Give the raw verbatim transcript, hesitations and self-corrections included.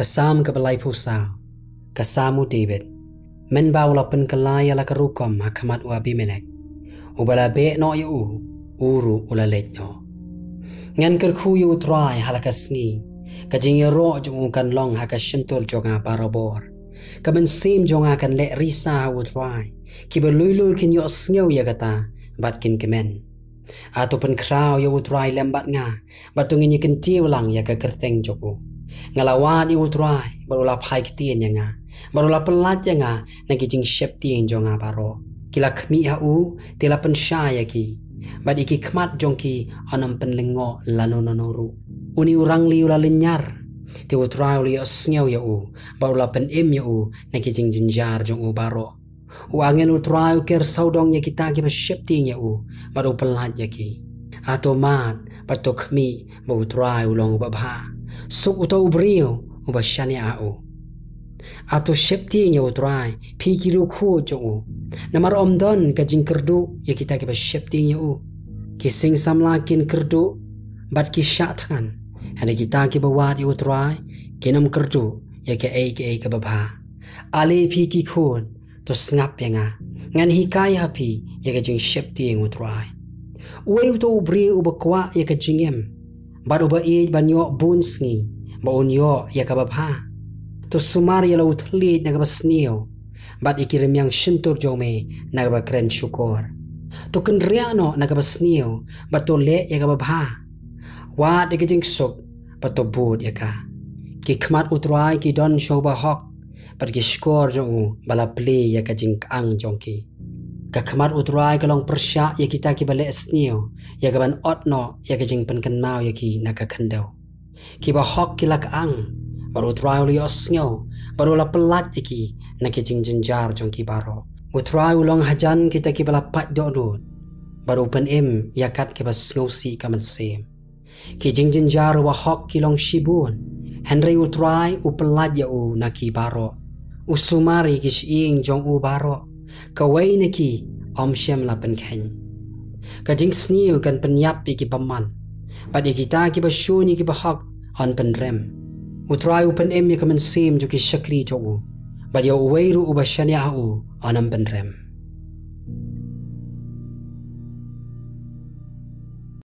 Ka Salm kaba laiphew saw. Ka Salm u David. Mynba u la pynkylla ïa la ka rukom ha khmat u Abimelek, uba la beh noh ïa u, u ruh u la leit noh. Ngan kyrkhu ïa u Trai ha la ka sngi, ka jingïaroh jong u kan long ha ka shyntur jong nga barabor. Ka mynsiem jong nga kan leh risa ha u Trai, kiba lui lui kin ïohsngew ïa kata bad kin kmen. A to pynkhraw ïa u Trai lem bad nga, bad to ngin ïa kyntiew lang ïa ka kyrteng jong u. Nga la wad ïa u Trai, bad u la phai ktien ïa nga, bad u la pyllait ïa nga na ki jingsheptieng jong nga baroh. Ki la khmih ha u, te la pynshai ïa ki, bad ïa ki khmat jong ki yn ym pynlyngngoh lano lano ruh. Une u rangli u la lynñiar, te u Trai u la ïohsngew ïa u, bad u la pynim ïa u na ki jingjynjar jong u baroh. U angel u Trai u ker sawdong ïa kita kiba sheptieng ïa u, bad u pyllait ïa ki. A to mad, bad to khmih, ba u Trai u long uba bha. Suk uta u briew uba shaniah ha u. A to sheptieng ïa u Trai, phi ki riewkhuid jong u. Namar ym don ka jingkyrduh ïa kita kiba sheptieng ïa u. Ki sing samla kin kyrduh, bad ki shah thngan. Hynrei kita kiba wad ïa u Trai, kin ym kyrduh ïa kaei kaei kaba bha. Ale phi ki khun, to sngap ïa nga. Ngan hikai ha phi ïa ka jingsheptieng u Trai. Uei uta u briew uba kwah ïa ka jingim, bad uba ïeit ban ïoh bun sngi, ba un ïoh ïa kaba bha? To sumar ïa la u thylliej na kaba sniew, bad ïa ki rmiang shyntur jong me na kaba kren shukor. To kynriah noh na kaba sniew, bad to leh ïa kaba bha. Wad ïa ka jingsuk, bad to bud ïa ka. Ki khmat u Trai ki don sha uba hok, bad ki shkor jong u ba la plie ïa ka jingkyang jong ki. Ka khmat u Trai ka long pyrshah ïa kita kiba leh sniew, ïa kaban ot noh ïa ka jingpynkynmaw ïa ki na ka khyndew. Kiba hok ki la kyang, bad u Trai u la ïohsngew, bad u la pyllait ïa ki na ki jingjynjar jong ki baroh. U Trai u long hajan kita kiba la pait dohnud, bad u pynim ïa kat kiba sngewsih ka mynsiem. Ki jingjynjar uba hok ki long shibun, hynrei u Trai u pyllait ïa u na ki baroh. U sumar ïa ki shyieng jong u baroh. Kawei na ki ym shym la pynkheiñ. Ka jingsniew kan pynïap ïa ki bymman, bad ïa kita kiba shun ïa kiba hok yn pynrem. U Trai u pynim ïa ka mynsiem jong ki shakri jong u, bad ïa uwei ruh uba shaniah ha u yn ym pynrem.